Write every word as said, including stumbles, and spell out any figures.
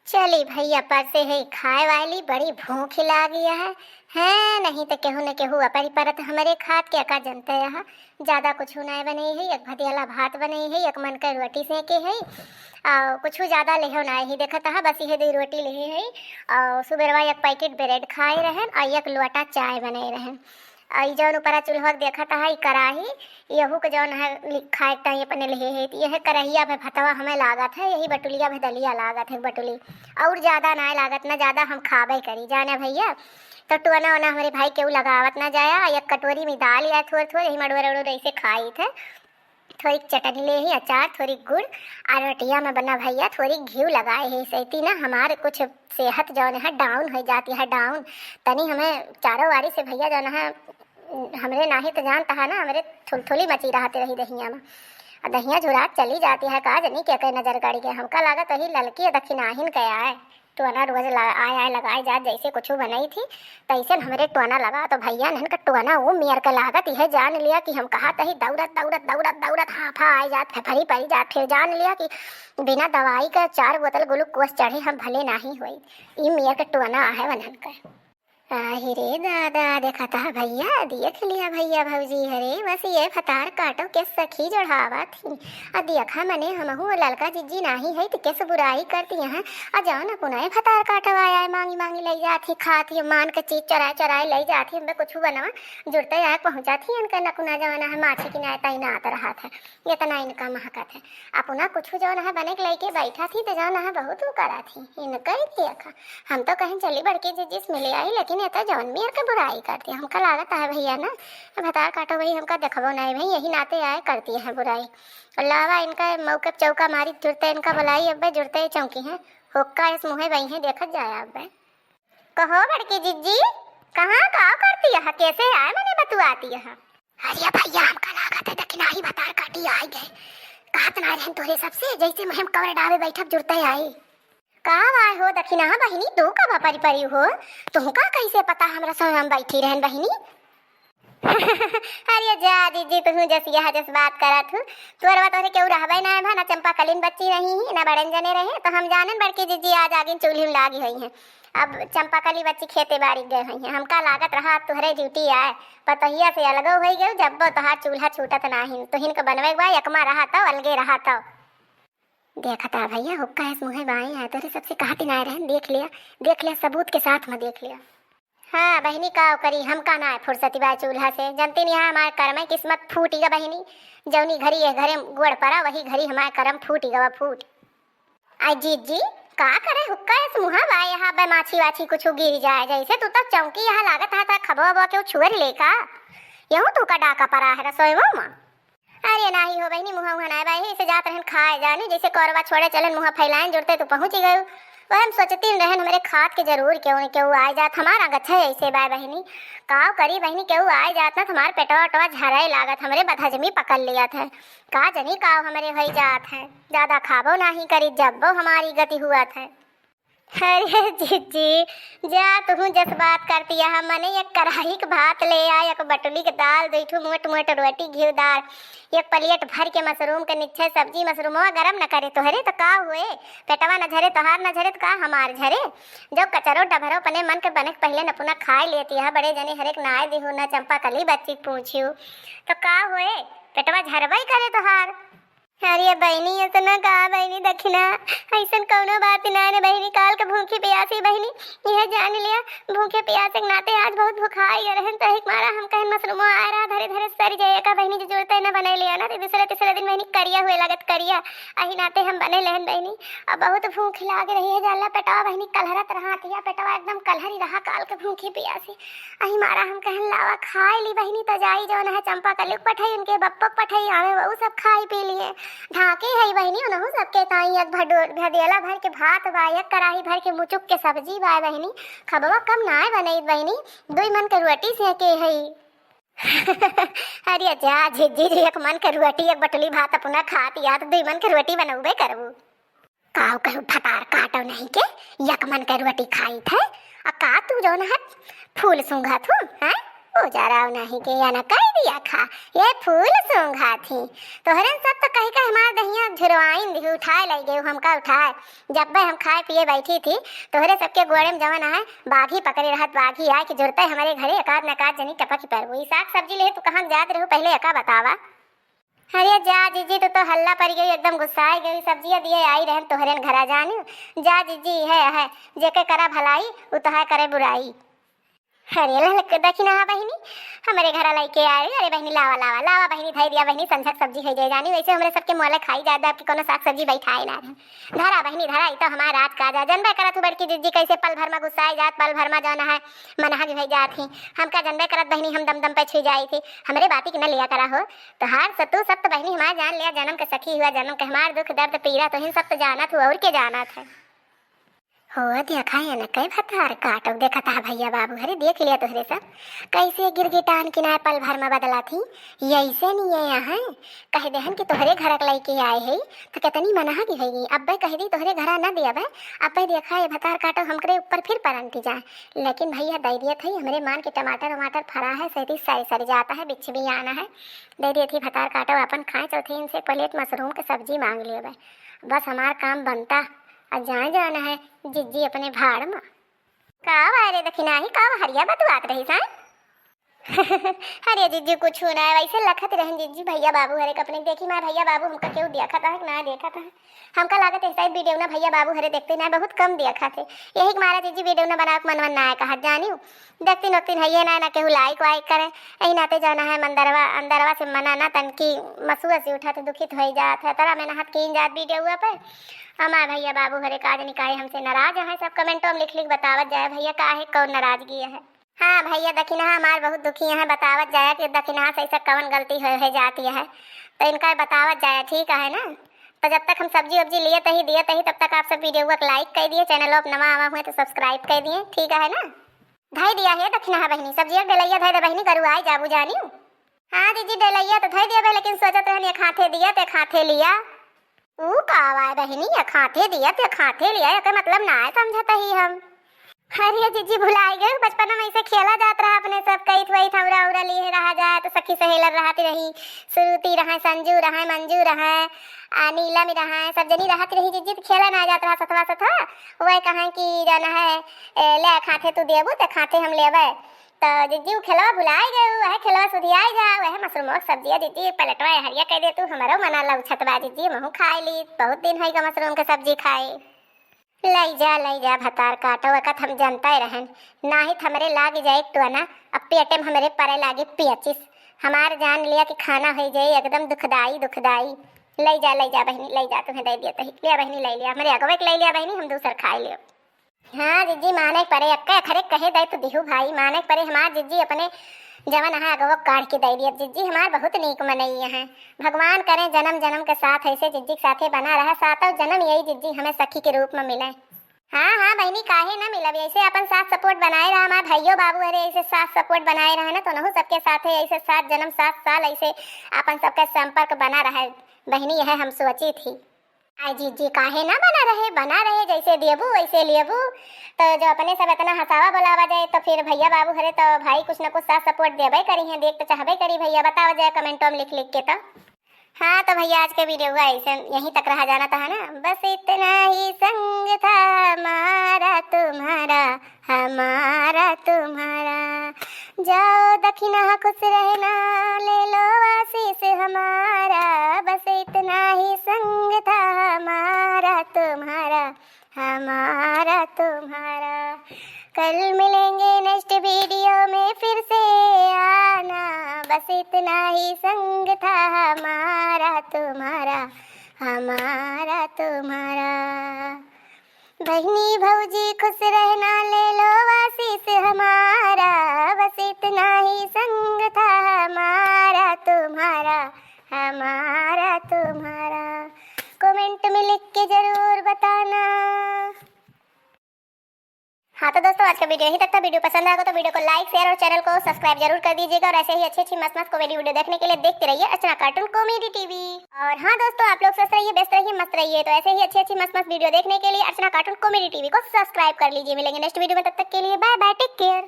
चली भइया, परसे है खाए वाली, बड़ी भूख लागी है। हैं, नहीं त केहू न केहू अपरी परत हमरे खात के, का जनते है। ज्यादा कुछु नाय बनई है, एक भदियाला भात बनई है, एक मन के रोटी सेके है, और कुछु ज्यादा लेहो नाय है। देखत है, बस इहे दुई रोटी लेहे है, और सुबेरवा एक पैकेट ब्रेड खाए रहन, और एक लोटा चाय बनई रहन। आ ई जौन ऊपरा चूल्हा के देखत है, ई कराही, यहू के जौन है लि-, खाए के टाइम अपने लिहे है, त यह करहिया भे भतवा हमें लागत है, यही बटुलिया भे दलिया लागत है, बटुली। और ज्यादा नाय लागत, ना ज्यादा हम खाबे करी, जाने भइया। तो टोना ओना हमरे भाई केहू लगावत ना जाया, एक कटोरी में दाल या थोड़ थोड़ यही मड़ोर उड़ोर ऐसे खाई थे। थोड़ी चटनी लेही, अचार, थोड़ी गुड़, और रोटिया में बना भइया, थोड़ी घी लगाए है, सैती ना हमार कुछ सेहत जौन है down हो जाती है, down। तनी हमें चारों वारी से भइया जौन है, हमरे नाहीं त जानत है ना, हमरे थुलथुली मची रहत रही दहिया में। आ दहिया झुरात चली जाती है, का जनी के कई नजर गड़ गए। हमका लागत वही ललकी दखिनाहिन के आए। टोना रोज ला-, आए, आए लगाए जात, जैसे कुछु बनई थी, तैसे हमरे टोना लगा। तो भइया नहन का टोना वो मेर के लागत, यह जान लिया कि हम कहा तही दौड़त, दौड़त, दौड़त, दौड़त, हाफा आए जात, फेफरी पड़ी जात, फिर जान लिया कि बिना दवाई का चार बोतल ग्लूकोज चढ़े हम भले नाहीं होई। ई मेर के टोना आहे वनहन का। आहि रे दादा, देखत हा भइया, देख लिया भइया भौजी, अरे बस ये भतार काटो के सखी जोड़ावा थी। आ देखा मने हमहू ललका जिज्जी नाहीं है त केस बुराई करती हैं। आ जौन अपना भतार काटो आया है, मांगी मांगी लई जात ही, खात ही, मान के चीज चोराए चोराए लई जात ही, हमें कुछ बनवा जुड़ते आए पहुँचा थी, इनका नकुना जमाना है, माछी किनाए तैनात रहत है। इतना इनका महकत है। अपना कुछ जौन है बने के लइके बैठा थी, त जौन है बहुत उ करा थी। इनका ही देखा, हम तो कहीं चली बड़की जिज्जी से मिले आई, लेकिन ये तो जौन मेर के बुराई करती है। हमका लागत है भइया ना, भतार काटो भाई, हमका देखबो नहीं भाई, यही नाते आए करती है बुराई। और लावा इनका मौके पे चौका मारी, जुड़ते इनका बुलाई, अब जुड़ते चौकी है। हुक्का इस मुँहे बई है, देखत जाए अब। कहो बड़की जिज्जी, कहाँ का करती है, कैसे आए मने बतुआती है? अरे भइया, हमका लागत है दखिनाही भतार काटी आइ गए। कहत ना रहन तोरे सबसे, जैसे मुँहे में कवर डावे बैठब जुड़ते आई। का आए हो दखिना बहिनी, तू का बापरी परी हो? तुमका कैसे पता हमरा समय में बैठी रहन बहिनी? अरे जा जिज्जी, तुहू जस यह जस बात करत हूँ। तोरवा तोहरे केहू रहबे ना है भा, ना चंपा कलीन बच्ची रही ही, ना बड़न जने रहे, तो हम जानन बड़की जिज्जी आज आगिन चूल्ही में लागी हुई हैं। अब चंपा कली बच्ची खेते बारी गए हुई हैं। हमका लागत रहा तोहरे ड्यूटी आए, पतोहिया से अलगो होई गयो, जब्बो तोहार चूल्हा छूटत नाहिन। तुहिन के बनवे के बा, एकमा रहा तो, अलगे रहा तो। देखता भइया, हुक्का है मुँहे बाएं आए, तोरे सबसे कहती ना रहन, देख लिया, देख लिया, सबूत के साथ में देख लिया। हाँ बहिनी, का करी, हमका ना फुर्सती बा चूल्हा से। जनती नहीं है, हमार करम है, किस्मत फूटी गा बहिनी। जौनी घरी ये घरे गोड़ परा, वही घरी हमार करम फूटी गवा फूट। आई जीजी, का करे हुक्का है मुँहा बा, यहाँ बे माछी वाछी कुछ गिर जाए, जैसे तू तो चौकी यहाँ लागत है, ता खबो बो के छुअर ले का? यहू तू का डाका परा है रसोई में? अरे नाही हो बहिनी, मुँहा उहाँ नाय बा, यही से जात रहन खाए जानी, जैसे कौरवा छोड़े चलन मुँहा फैलाएन, जुड़ते तू पहुँच ही गयो। वह हम सोचती रहन हमरे खात के जरूर केहू न केहू आए जात, हमारा गच्छे ऐसे बाय बहिनी। काव करी बहिनी, केहू आए जात ना, हमार पेटवा ओटवा झरे लागत, हमरे बदहजमी पकड़ लिया था। का जनी काव हमरे होई जात है, ज्यादा खाबो नाही करी, जब्बो हमारी गति हुआ था। अरे जिज्जी, जा तुहूँ जस बात करती है, मने एक कढ़ाई के भात ले आ, एक बटुली के दाल, दो ठो मोट मोट रोटी घीवदार, एक प्लेट भर के मशरूम के निच्छे सब्जी, मशरूमवा गरम न करे तोहरे तो का हुए, पेटवा न झरे तोहार न झरे तो का हमार झरे। जब कचरो डभरो अपने मन के बने के पहले न पुना खाए लेती है, बड़े जने हरेक नाय दिहु न चंपा कली बच्ची के पूछियो तो का हुए, पेटवा झरबई करे तोहार। अरे बहिनी, इतना का बहिनी दखिना, ऐसन कौनो बात ना रे बहिनी, काल के भूखी प्यासी बहिनी, यह जान लिया, भूखे प्यासे के नाते आज बहुत भुखाई गए रहन, तही के मारा हम कहन मशरूमो आए रहा धरे धरे सर जाए का बहिनी, जो जुड़ते न बने लिया ना, तो दूसरे तीसरे दिन बहिनी करिया हुए लागत करिया, अही नाते हम बने लेहन बहिनी। अब बहुत भूख लाग रही है, जाला पेटवा बहिनी कलहरत रहा, तिया पेटवा एकदम कलहरी रहा काल के भूखी प्यासी। अही मारा हम कहन लावा खाए ली बहिनी, त जाई जौन है चंपा कली के पठई, उनके बप्पो के पठई आवे, वहू सब खाई पी लिए। ढाके है बहिनी, उनहू सबके ताई एक भडो-, भदेला भर के भात बा, एक कढ़ाई भर के मुचुक के सब्जी बा बहिनी। खबवा कम नाय बनई बहिनी, दुई मन के रोटी सेके है। अरे जा जिज्जी जी, एक मन के रोटी, एक बटुली भात अपना खात याद, दुई मन के रोटी बनौबे करबू। काव कहू भतार काटो नहीं के, एक मन के रोटी खाई थे, आ का तू जौन है फूल सूंघत हूँ, हैं? पूजा राव नाही के या न कई दिया खा, ये फूल सूंघा थी। तोहरे सब तो कही के हमार दहिया झुरवाइन दिहु, उठाए लई गयु हमका उठाए। जब हम खाए पिए बैठी थी, तोहरे सबके गोड़े में जवन है, बाघी पकड़े रहत, बाघी आए कि जुरते हमरे घरे एकाध न एकाध जनी टपक ही परबू। ई साग सब्जी ले तू कहाँ जात रहू, पहले एका बतावा। अरे जा जिज्जी, तू तो हल्ला पड़ गई, एकदम गुस्साए गई। सब्जिया दिए आई रहन तोहरेन घरा जानियो। जा जिज्जी, है, है, जेके करा भलाई, उ तोहार करे बुराई। अरे ललक दखिनहा बहिनी, हमरे घरा लइके आ रही। अरे बहिनी, लावा, लावा, लावा बहिनी, धई दिया बहिनी, संझक सब्जी है जे जानी, वैसे हमरे सबके मोले खाई जात बा, आपके कोनो साग सब्जी बैठाए ना रहे। धरा बहिनी, धरा, ई तो हमार राज काज है, जनबे करत हूँ बड़की जिज्जी कैसे पल भर में गुस्साए जात, पल भर में जौन है मनहा भी भई जात ही। हमका जनबे करत बहिनी, हम दम दम पे छुई जाई थी, हमरे बाती के न लिया करा हो। तोहार सतु सत बहिनी हमार जान लिया, जन्म के सखी हुआ, जन्म के हमार दुख दर्द पीड़ा तोहिन सब तो जानत हुआ, और के जानत है। हो देखा है न कई भतार काटो, देखत है भैया बाबू, अरे देख लिया तोहरे सब कैसे गिरगिटान किनाए पल भर में बदला थी। ये ऐसे नहीं है यहाँ, कह देहन कि तोहरे घर के लइके आए है तो कितनी मनहा की होगी। अब्बे कह दी तोहरे घरा न दिया बे, अब्बे देखा है भतार काटो हमरे ऊपर फिर परंटी जाए। लेकिन भैया दे दिया था हमरे मान के टमाटर वमाटर फरा है, सही सही सर जाता है, बिच्छी भी आना है। दे दिए थी भतार काटो, अपन खाए चौथी इनसे प्लेट मशरूम के सब्जी मांग लेबे, बस हमार काम बनता। आ जाए जाना है जिज्जी अपने भाड़ में। का बा रे दखिनहा, का बा हरिया बतुआत रही साए? अरे जिज्जी कुछ ना है, वैसे लखत रहन जिज्जी भैया बाबू हरे के अपने। देखी मार भैया बाबू हमका केहू देखत है कि ना देखत है। हमका लागत है शायद वीडियो ना भैया बाबू हरे देखते ना, बहुत कम देखत है। यही के मारा जिज्जी वीडियो ना बनावे के मन मन ना है कहत जानियो। देखतीन ओकतीन हइये ना, ना केहू लाइक वाइक करे। यही नाते जौन है मंदरवा, अंदरवा से मना ना तनकी मसुआ सी उठत, दुखित होई जात है। तरा में नहत कीन जात वीडियो पे। हमार भैया बाबू हरे काज निकाय हमसे नाराज है, सब कमेंटों में लिख लिख बतावत जाए भैया का है, कौन नाराजगी है। हाँ भैया दखिनहा हमार बहुत दुखी है, बतावत जाए कि दखिनहा से ऐसा कौन गलती हो, हो जाती है, तो इनका बतावत जाए, ठीक है ना। तो जब तक हम सब्जी वब्जी लिए तही दिए तही, तब तक आप सब वीडियो को लाइक कर दिए, चैनल आप नवा आवा हुए तो सब्सक्राइब कर दिए, ठीक है ना। धई दिया है दखिनहा बहिनी, सब्जिया के डलैया धई दे बहिनी, गरु आए जाबू जानी। हाँ दीदी, डलैया तो धई दिया बे, लेकिन सोचत रहन एक हाथे दिया तो एक हाथे लिया। ऊ का आवाय बहिनी, एक हाथे दिया तो एक हाथे लिया, एकर मतलब ना है समझत ही हम। अरे जीजी भुलाई गए, बचपन में ऐसे खेला जात रहा अपने सब, कईत वईत हमरा उरा लिए रहा जाए तो सखी सहेलर रहत रही, श्रुति रहे, संजू रहे, मंजू रहे, आ नीलम रहे, सब जनी रहत रही जीजी, तो खेला ना जात रहा सथवा सथवा। वह कहें कि जौन है, ए, ले खाते तू देबू तो खाते हम लेबे। तो जीजी उ खेलवा भुलाई गए, वह खेलवा सुधियाई जा, वह मशरूमवा के सब्जिया जीजी पलटवा हरिया कह दे तू, हमरो मना लउछत बा जीजी, महू खाए ली, बहुत दिन होई गा मशरूम के सब्जी खाए। लई जा, लई जा भतार काटो, वकत हम जनते रहन, नाहीं त हमरे लाग जाए टोना, अब पेटे में हमरे परे लागी पेचिस। हमार जान लिया कि खाना होई जाए एकदम दुखदाई, दुखदाई। लई जा, लई जा बहिनी, लई जा, तुम्हें दे दिया तही। लिया बहिनी, लई लिया, हमरे अगवे के लई लिया बहिनी, हम दूसर खाए लियो। हाँ जिज्जी, माने के परे, अक्का खरे कहे दे तो दिहू भाई, माने के परे, हमार जिज्जी अपने जवन है अगवो काढ़ के दे दिया। जिज्जी हमार बहुत नीक मनई है, भगवान करे जन्म जन्म के साथ ऐसे जिज्जी के साथे बना रहा, सातों जन्म यही जिज्जी हमें सखी के रूप में मिले। हाँ, हाँ बहिनी, काहे ना मिलब? ऐसे अपन साथ सपोर्ट बनाए रहा, हमार भाइयों बाबू हरे ऐसे साथ सपोर्ट बनाए रहा ना, तो नहु सबके साथे ऐसे सात जन्म सात साल ऐसे अपन सबके संपर्क बना रहे बहिनी, यह हम सोची थी। आई जीजी, काहे ना बना रहे, बना रहे, जैसे देबू वैसे लेबू। तो जो अपने सब इतना हंसावा बोलावा जाए, तो फिर भैया बाबू हरे तो भाई कुछ ना कुछ साथ सपोर्ट देबे करी हैं, देख तो चाहबे करी भैया, बतावा जाए कमेंटों में लिख लिख के तो। हाँ, तो भैया, आज के वीडियो हुआ ऐसे, यहीं तक रहा जाना था, है ना? बस इतना ही संग था हमारा तुम्हारा, हमारा तुम्हारा। जाओ दखिनहा खुश रहना, ले लो आशीष हमारा। बस इतना ही संग था हमारा तुम्हारा, हमारा तुम्हारा। कल मिलेंगे नेक्स्ट वीडियो में, फिर से आना। बस इतना ही संग था हमारा तुम्हारा, हमारा तुम्हारा। बहिनी भौजी खुश रहना, ले लो आशीष हमारा। बस इतना ही संग था हमारा तुम्हारा, हमारा तुम्हारा। कमेंट में लिख के जरूर बताना। हाँ तो दोस्तों, आज का वीडियो यहीं तक था। वीडियो पसंद आया हो तो वीडियो को लाइक, शेयर और चैनल को सब्सक्राइब जरूर कर दीजिएगा। और ऐसे ही अच्छी अच्छी मस्त मस्त कॉमेडी वीडियो देखने के लिए देखते रहिए अर्चना कार्टून कॉमेडी टीवी। और हाँ दोस्तों, आप लोग स्वस्थ रहिए, व्यस्त रहिए, मस्त रहिए। तो ऐसे ही अच्छी अच्छी मस्त मस्त वीडियो देखने के लिए अर्चना कार्टून कॉमेडी टीवी को सब्सक्राइब कर लीजिए। मिलेंगे नेक्स्ट वीडियो में, तब तक के लिए बाय बाय, टेक केयर।